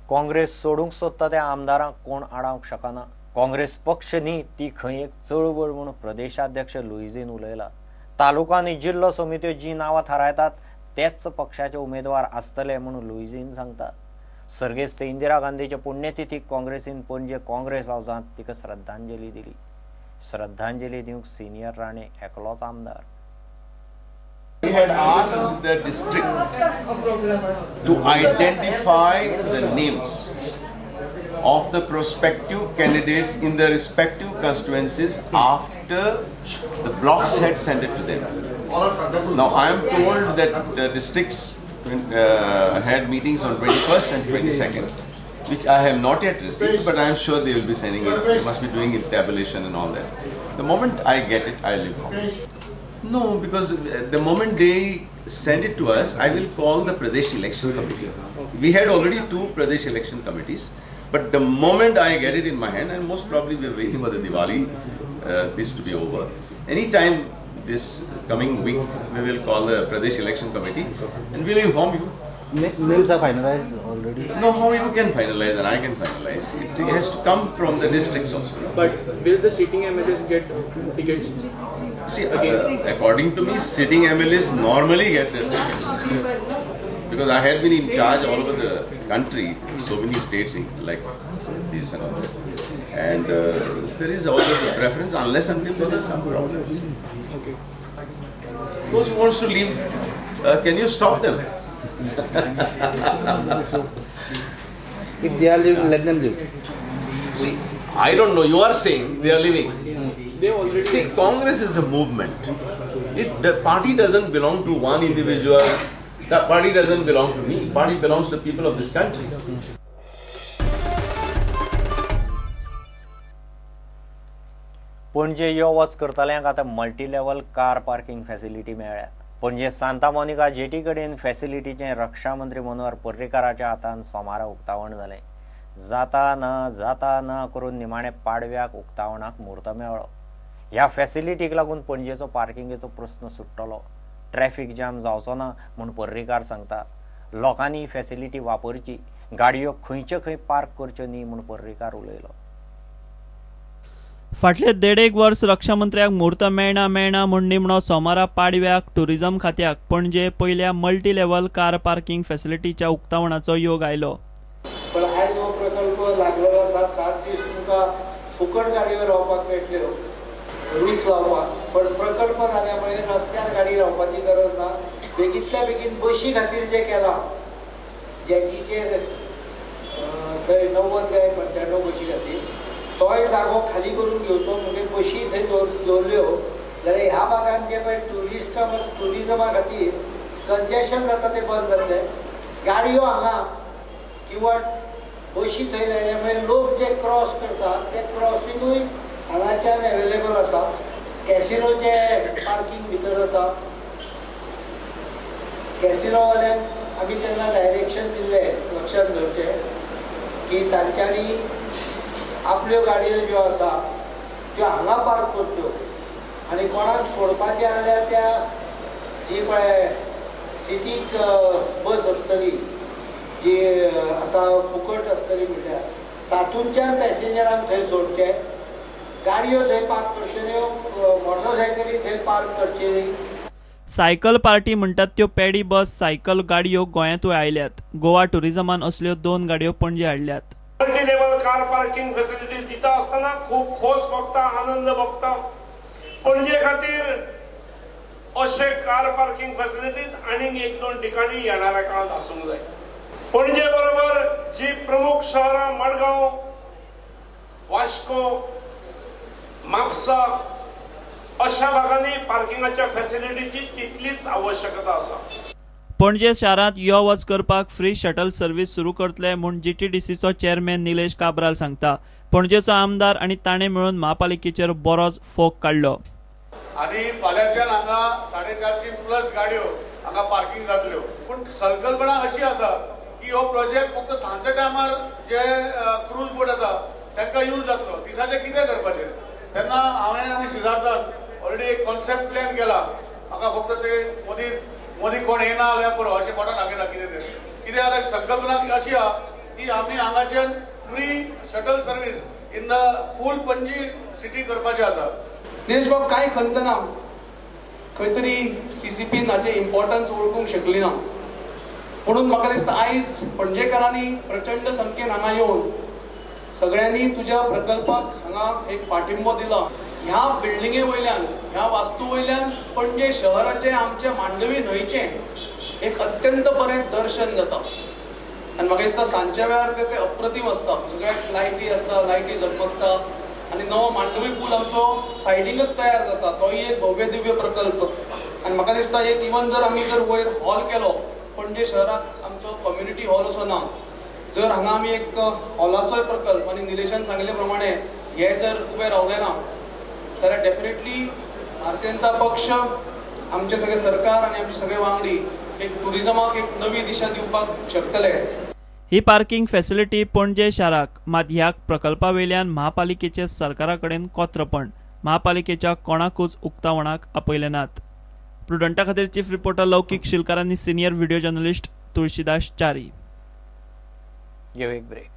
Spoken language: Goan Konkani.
काँग्रेस सोडूंक सोदता त्या आमदारांक कोण आडावंक शकना. काँग्रेस पक्ष न्ही, ती खंय एक चळवळ म्हूण प्रदेशाध्यक्ष लुईझीन उलयला. तालुका आनी जिल्लो समित्यो जी नांवां थारायतात तेच पक्षाचे उमेदवार आसतले म्हूण लुईझीन सांगता. सर्गेस्त इंदिरा गांधीचे पुण्यतिथीक काँग्रेसीन पणजे काँग्रेस हावजांत तिका श्रद्धांजली दिली. श्रद्धांजली दिवंक सिनियर राणे एकलोच आमदार. We had asked the district to identify the names of the prospective candidates in their respective constituencies after the blocks had sent it to them. Now I am told that the districts had meetings on 21st and 22nd, which I have not yet received, but I am sure they will be sending it. They must be doing it tabulation and all that. The moment I get it, I will inform. No, because the moment they send it to us, I will call the Pradesh Election Committee. We had already 2 Pradesh Election Committees, but the moment I get it in my hand, and most probably we are waiting for the Diwali, this to be over. Anytime this coming week, we will call the Pradesh Election Committee and we will inform you. Names are finalized already? No, how you can finalize and I can finalize. It has to come from the districts also. No? But will the sitting MLAs get tickets? See, according to me, sitting MLAs normally get the tickets. Because I had been in charge all over the country, so many states like this and all that. And there is always a preference unless until there is some problem. Okay. Those who wants to leave, can you stop them? If they are leaving, let them leave. See, I don't know. You are saying they are leaving. They already. See, Congress is a movement. The party doesn't belong to one individual. The party doesn't belong to me. Party belongs to the people of this country. Panaji यो वच करतल्यांक आतां multi level car parking facility मेळ्ळ्या. पणजे सांता मोनिका जेटी कडेन फॅसिलिटीचें रक्षा मंत्री मनोहर पर्रीकाराच्या हातान सोमारा उक्तावण जालें. जाता ना करून निमाणे पाडव्याक उक्तावणाक म्हूर्त मेळ्ळो. ह्या फॅसिलिटीक लागून पणजेचो पार्किंगेचो प्रस्न सुट्टलो. ट्रॅफिक जाम जावचो ना म्हूण पर्रीकार सांगता. लोकांनी फॅसिलिटी वापरची, गाडयो खंयचे खंय पार्क करच्यो न्ही म्हूण पर्रीकार उलयलो. फाटले 1.5 वर्स रक्षा मंत्र्याक म्हूर्त मेळना मेळना म्हूण निमणो सोमारा पाडव्याक टुरिझम खात्याक पणजे पयल्या मल्टी लेव्हल कार पार्किंग फॅसिलिटीच्या उक्तावणाचो योग आयलो. पण आयज हो प्रकल्प लागलेलो आसा. 7 दीस तुमकां फुकट गाडयो रावपाक मेळटल्यो रूच लावपाक, पण प्रकल्प जाल्यामुळे रस्त्यार गाडी रावपाची गरज ना. बेगींतल्या बेगीन बशी खातीर जें केलां जेटीचेर थंय 90 काय 95 बशी खातीर तोय जागो खाली करून घेवचो, म्हणजे बशी थंय दवरल्यो जाल्यार ह्या भागान जे पळय ट्युरिजमा खातीर कंजेशन जाता तें बंद जातलें. गाडयो हांगा किंवा बशी थंय लायल्या मागीर लोक जे क्रॉस करतात ते क्रॉसिंगूय हांगाच्यान एवेलेबल आसा. कॅसिनोचे पार्किंग भितर जाता. कॅसिनोवाल्यांक आमी तेन्ना डायरेक्शन दिल्लें लक्षांत दवरचें की तांच्यांनी आपल्यो गाडयो ज्यो आसा त्यो हांगा पार्क करच्यो आनी कोणाक सोडपाचें जाल्यार त्या जी पळय सिटीक बस आसतली जी आतां फुकट आसतली म्हणल्यार तातूंतल्यान पॅसेंजरांक थंय सोडचें, गाडयो थंय पार्क करच्यो न्हय, मोटरसायकली थंय पार्क करच्यो न्हय. सायकल पार्टी म्हणटात त्यो पेडी बस सायकल गाडयो गोंयांतूय आयल्यात. गोवा टुरिझमान असल्यो 2 गाडयो पणजे हाडल्यात. Multi level car parking facility दिता आसतना खूब खोस भोगता, आनंद भोगता. पणजे खातीर अशे कार पार्किंग फॅसिलिटीज आनीक 1-2 ठिकाणी येणाऱ्या काळात आसूंक जाय. पणजे बरोबर जी प्रमुख शहरां मडगांव, वास्को, म्हापसा अशा भागांनी पार्किंगाच्या फॅसिलिटीची तितलीच आवश्यकता आसा. पणजे शारांत यो वच करपाक फ्री शटल सर्व्हिस सुरू करतले म्हूण जीटीडीसीचो चेअरमॅन निलेश काब्राल सांगता. पणजेचो आमदार आनी ताणें मेळून म्हापालिकेचेर बरोच फोग काडलो. आनी फाल्यांच्यान हांगा 450 प्लस गाडयो हांगा पार्किंग जातल्यो. पूण संकल्पना अशी आसा की हो प्रोजेक्ट फक्त सांजच्या टायमार जे क्रूज बोट येता तांकां यूज जातलो, दिसाचें कितें करपाचें तेन्ना हांवें आनी सिद्धार्थान ऑलरेडी एक कॉन्सेप्ट प्लॅन केला. म्हाका फक्त ते मदीं मदीं कोण येना जाल्यार पुरो अशें बोटां दाखयता कितें तें कितें जाल्यार संकल्पना अशी आहा की आमी हांगाच्यान free shuttle service in the full Panaji city करपाचें आसा. निलेश बाब, कांय खंत ना, खंय तरी सीसीपीन हाचें इम्पॉर्टन्स वळखूंक शकली ना, म्हणून म्हाका दिसता आयज पणजेकारांनी प्रचंड संख्येन हांगा येवन सगळ्यांनी तुज्या प्रकल्पाक हांगा एक पाठिंबो दिला. ह्या बिल्डिंगे वयल्यान, ह्या वास्तू वयल्यान पणजे शहराचें, आमच्या मांडवी न्हंयचें एक अत्यंत बरें दर्शन जाता आनी म्हाका दिसता सांजच्या वेळार ते अप्रतीम आसता. सगळ्याक लायटी आसता, लायटी झगमगता आनी नवो मांडवी पूल आमचो सायडीकच तयार जाता, तोय एक भव्य दिव्य प्रकल्प. आनी म्हाका दिसता एक इवन जर आमी जर वयर हॉल केलो पणजे शहराक, आमचो कम्युनिटी हॉल असो ना, जर हांगा आमी एक हॉलाचोय प्रकल्प आनी निलेशान सांगिल्ले प्रमाणे हे जर उबे रावले ना जाल्यार डेफिनेटली भारतीय जनता पक्ष, आमचे सगळे सरकार आनी आमचे सगळे वांगडी एक टुरिजमाक एक नवी दिशा दिवपाक शकतले. ही पार्किंग फॅसिलिटी पणजे शाराक, मात ह्या प्रकल्पा वयल्यान महापालिकेचे सरकारा कडेन कोत्रपण, महापालिकेच्या कोणाकूच उक्तावणाक आपयले नात. प्रुडंटा खातीर चीफ रिपोर्टर लौकीक शिलकार आनी senior video journalist Tulsidas Chari. घेऊ एक ब्रेक.